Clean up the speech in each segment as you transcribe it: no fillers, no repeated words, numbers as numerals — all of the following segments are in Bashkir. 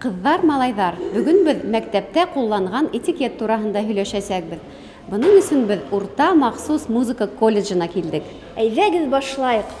Ҡыҙҙар, малайҙар, бөгөн беҙ мәктәптә ҡулланған этикет тураһында һөйләшәсәкбеҙ. Бының өсөн беҙ урта махсус музыка колледжына килдек. Әйҙәгеҙ башлайыҡ.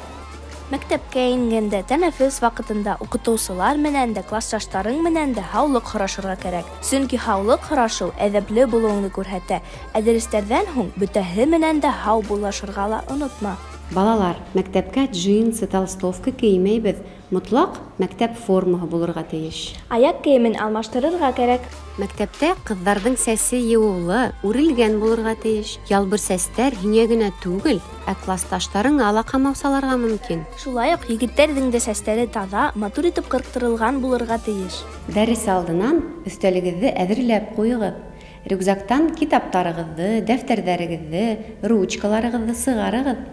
Мәктәпкә ингәндә, тәнәфес ваҡытында уҡытыусылар менән дә, классташтарың менән дә һаулыҡ һорашырға кәрәк. Сөнки һаулыҡ һорашыу әҙәпле булыуыңды күрһәтә. Ә дәрестәрҙән һуң бөтәһе менән дә һау булашырға ла онотма. Балалар, мәктәпкә джинсы, толстовка кеймәйбеҙ. Мотлаҡ мәктәп формаһы булырға тейеш. Аяҡ кейемен алмаштырырға кәрәк. Мәктәптә ҡыҙҙарҙың сәсе йыуыулы, үрелгән булырға тейеш. Ялбыр сәстәр һиңә генә түгел, ә класташтарыңа ла ҡамасауларға мөмкин. Шулай уҡ егеттәрҙең дә сәстәре таҙа, матур итеп ҡырҡтырылған булырға тейеш. Дәрес алдынан өҫтәлегеҙҙе әҙерләп ҡуйығыҙ. Рюкзактан китаптарығыҙҙы, дәфтәрҙәрегеҙҙе, ручкаларығыҙҙы сығарығыҙ.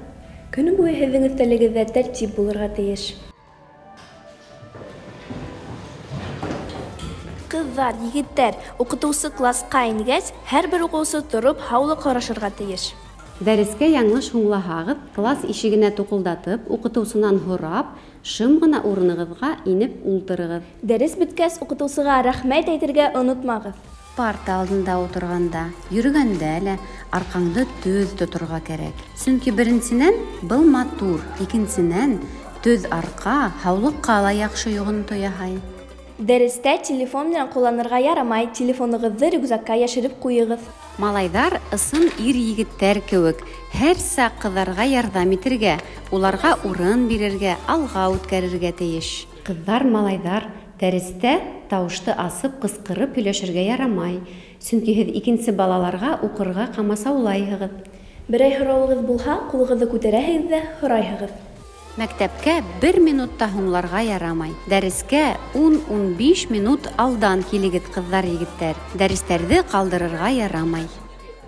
Көнө буйы һеҙҙең өҫтәлегеҙҙә тәртип булырға тейеш. Ҡыҙҙар, егеттәр, уҡытыусы класҡа ингәс, һәр бер уҡыусы тороп һаулыҡ һорашырға тейеш. Дәрескә яңылыш һуңлаһағыҙ, класс ишегенә туҡылдатып, уҡытыусынан һорап, шым ғына урынығыҙға инеп ултырығыҙ. Дәрес бөткәс, уҡытыусыға рәхмәт әйтергә онотмағыҙ. Парта алдында ултырғанда, йөрөгәндә лә арҡаңды төҙ тоторға кәрәк. Сөнки беренсенән, был матур, икенсенән, төҙ арҡа һаулыҡҡа ла яҡшы йоғонто яһай. Дәрестә телефон менән ҡулланырға ярамай, телефонығыҙҙы рюкзакка йәшереп ҡуйығыҙ. Малайҙар ысын ир-егеттәр кеүек һәр саҡ ҡыҙҙарға ярҙам итергә, уларға урын бирергә, алға үткәрергә тейеш. Ҡыҙҙар, малайҙар, дәрестә тауышты асып, ҡысҡырып һөйләшергә ярамай, сөнки һеҙ икенсе балаларға уҡырға ҡамасаулайһығыҙ. Берәй һорауығыҙ булһа, ҡулығыҙҙы күтәрәһегеҙ ҙә һорайһығыҙ. Мәктәпкә бер минут та һуңларға ярамай. Дәрескә 10-15 минут алдан килегеҙ, ҡыҙҙар, егеттәр. Дәрестәрҙе ҡалдырырға ярамай.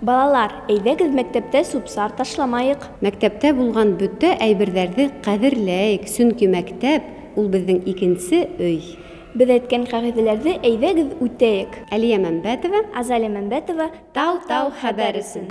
Балалар, әйҙәгеҙ мәктәптә сүп-сар ташламайыҡ. Мәктәптә булған бөтә әйберҙәрҙе ҡәҙерләйек, сөнки мәктәп ул беҙҙең икенсе өй. Беҙ әйткән ҡағиҙәләрҙе әйҙәгеҙ үтәйек. Әлиә Мәмбәтова, Азалия Мәмбәтова, Тау-тау хәбәр өсөн.